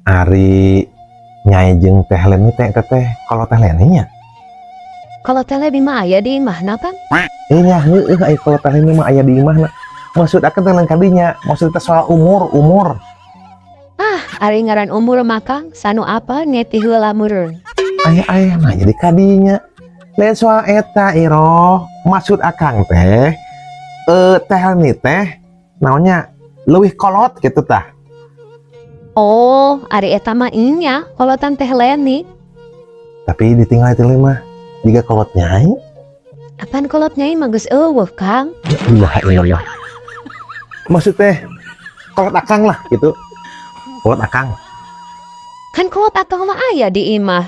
Ari Nyai jeung Teh Leni teh, teteh kalau Teh Leni nya? Kalau Teh Leni mah aya di imahna, Kang. Eh nya heueuh, ai kalau Teh Leni mah aya di imahna. Maksud akang teh lain kadinya, maksud teh soal umur, umur. Ah, ari ngaran umur mah, Kang, sanu apa neti heula meureun. Aya aya nah jadi kadinya. Lain soal eta, Iroh. Maksud akang teh Teh Leni teh naonnya leuwih kolot gitu tah. Oh, ari eta mah nya, kolotan Teh Leni. Tapi ditinggal itu mah jiga kolot Nyai. Apan kolot Nyai mah geus euweuh, Kang. La ilaha illallah. Maksud teh kolot akang lah gitu. Kolot akang. Kan kolot akang mah aya di imah.